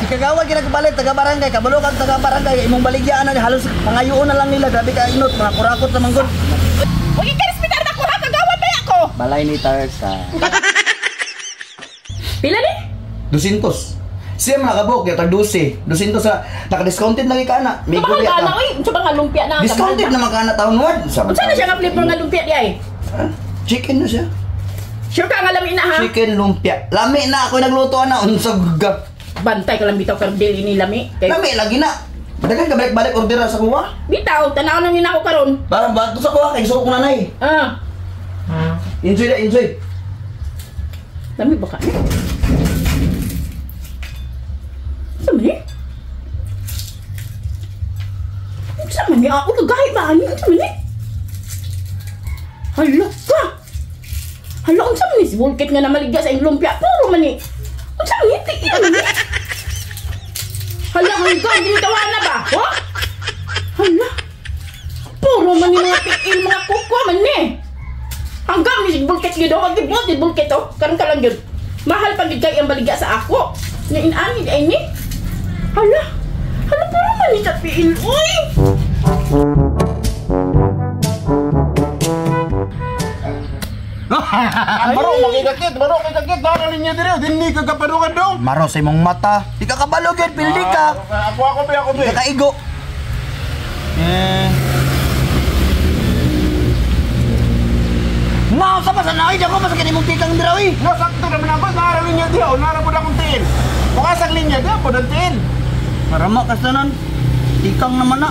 Si kagawad ginagpalit taga barangay, kabalo kag taga barangay, imong baligyaan na halos pangayoon na lang nila, grabe ka inot, mga kurakot sa manggod. Wag ka respetar na ko ha, kagawad ba ako? Balay ni Tarsa. Pila ni? 200. Siya mga kabok, yata 12. 200 sa naka-discounted lagi ka na. May Mahal ka na oy, unsa ba nga lumpia na? Discounted naman ka na taon-wad. Unsa na siya nga flavor nga lumpia di ay? Chicken na siya. Sure ka nga lami na ha? Chicken lumpia. Lami na ako nagluto na unsa ga. Bantay ka lang bitaw karon dili ni lami. Kay lami lagi na. Dagan ka balik-balik order sa kuha. Bitaw, tanaw na ni nako karon. Parang bato sa kuha kay suko nanay. Ah. Enjoy na, enjoy. Lami ba ka? Sa man eh? Sa man eh? Ako kagahi ba? Ano sa man eh? Hala ka! Hala, unsa man eh? Si Bulkit nga namaligya sa iyong lumpia. Puro man eh. Unsa man eh? Tiil man eh. Hala, hanggang ginitawa na ba? Oh? Hala! Puro man eh mga tiil, mga kuko man eh. Hanggang ni si Bulkit yun daw. Ang gibot ni Bulkit oh. Karoon ka lang yun. Mahal pag kay ang baligya sa ako. Nainani ay ni. Hala! Hala, puro man ni sa tiil. Uy! Maro, makikakit, maro, makikakit. Nara linya dire, dinhi ka kaparukan dong. Maro sa imong mata. Di ka kabalo gyud, pildi ka. Ako, ako, be, ako, be. Di ka kaigo. Eh. Mao sa pasanay ako masakit imong tikang dira oy. No, sakto naman ako, nara linya diha, o nara pud akong tiil. Mukha sa linya diha, pud ang tiil. Marama ka tanan. Tikang naman na.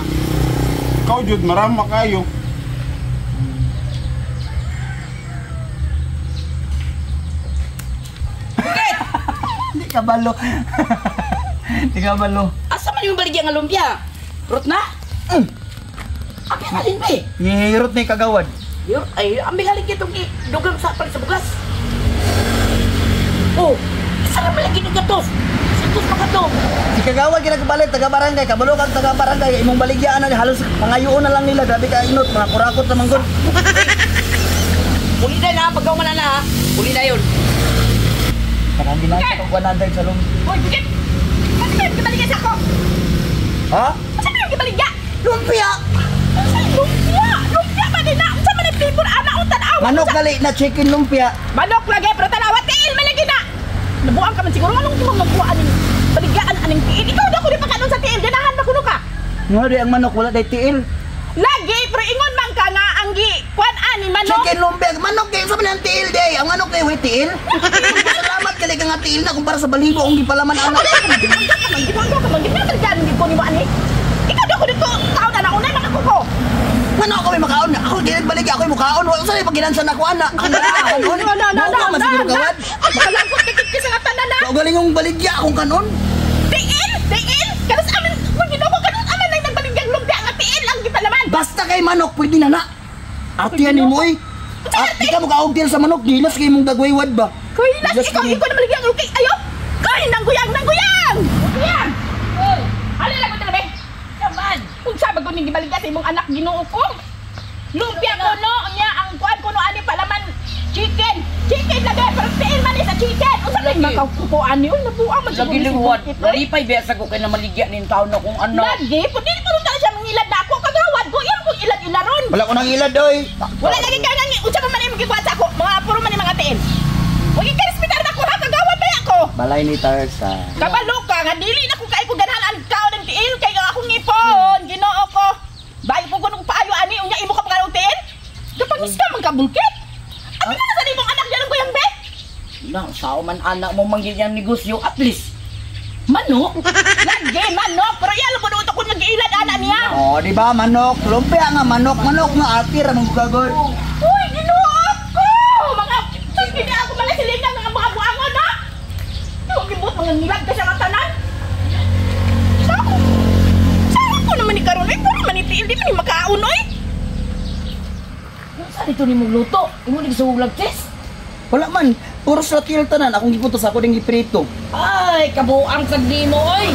Ikaw jud marama kayo. Di ka balo. Di ka balo. Asa man yung baligya nga lumpia? Rot na? Mm. Abi halin ba eh? Ngihirot ni kagawad. Yur, ay, ambi halin kitong dugang sa pal sa bugas. Oh, isa na malaki ng gatos. Santos pa kato. Si kagawad ginagpalit taga barangay, kabalo kag taga barangay, imong baligyaan na halos pangayoon na lang nila, grabe ka inot, mga kurakot sa manggod. Uli na na, pagkaw man na ha. Uli na yun. Parang ginagawa ko 100 sa lum. Hoy, bigit! Ano ba yung gibaligya sa ako? Ha? Ano ba yung gibaligya? Lumpia! Lumpia! Lumpia ba din na? Unsa man ang flavor ana o tanawa? Manok gali na chicken lumpia. Manok lagi pero tanawa tiil man lagi na. Nabuang ka man siguro anong imong magkuha aning baligyaan aning tiil. Ikaw na ko ni pakanon sa tiil ganahan ba kuno ka? Nga di ang manok wala day tiil. Lagi pero ingon man ka nga ang gi kuan ani manok. Chicken lumpia, manok kay sa man ang tiil day. Ang manok kay way tiil. Salamat kali ka nga tiil na kumpara sa balibo ang gipalaman anak. Gibangga ka man, gibangga ka man, ko nimo ani. Ikaw na ko dito kaon ana unay mga kuko. Manok ako may makaon. Ako gilid balik ako may makaon. Wala sa paginansan ako ana. Ang kanon. No, no, no, no, man siguro kawad. Makalangkot kay kit sa nga tanan na. Kaugaling yung baligya akong kanon. Tiil, tiil. Kanos amin, Ginoo kanon aman nay nagbaligyang lumpia nga tiil ang gipalaman. Basta kay manok pwede na na. Ate yan mo eh. At di ka makaog sa manok, gilas kay mong dagwaywad ba? Kailas ikaw ikaw na baligyang okay ayo. Kay nangguyang nangguyang. Nangguyang. Oy, hala lang ko talabe. Kaman. Unsa ba kuning gibaligya sa imong anak Ginoo ko? Lumpia kuno nya ang kuan kuno ani palaman chicken. Chicken lagi pero tiil man ni sa chicken. Unsa kay makakuko ani uy nabuang man Lagi liwat. Nalipay biya sa ko kay namaligya nin taon na kung ano. Lagi pud dili ko ron siya mangilad na ako kagawad ko iyam kong ilad-ilaron. Wala ko nang ilad oy. Wala lagi kay nga unsa pa man imong gikuan sa ako mga puro man ni mga tiil. Wag ka respetar na ko ha kagawad ba ako. Balay ni Tarsa. Kabalo ka nga dili na ko kay ko ganahan ang kaon ng tiil kay ang akong ngipon Ginoo ko. Bayo ko kunong paayo ani unya imo ka pakaon tiil. Kapangis ka man kabulkit. Abi na sa imong anak diyan ko yang be. Na, sao man anak mo manggigyan negosyo at least manok. Lagi manok pero iya lang kuno ko nag-ilad ana niya. Oh, di ba manok? Lumpia nga manok, manok nga ati ra mong gugagod. Uy, Ginoo ko! Mga sige na ako mga silingan nga mga buangon ha. Yung gibot mga nilag ka siya nga tanan. Sako. Sako ko naman ni karon ay puro man ni tiil di man ni makaon oy. Unsa dito ni mong luto? Imo ni gisulag sis? Wala man, puro sa tiil tanan akong gipunto sa ako ding giprito. Ay, kabuang sad nimo oy.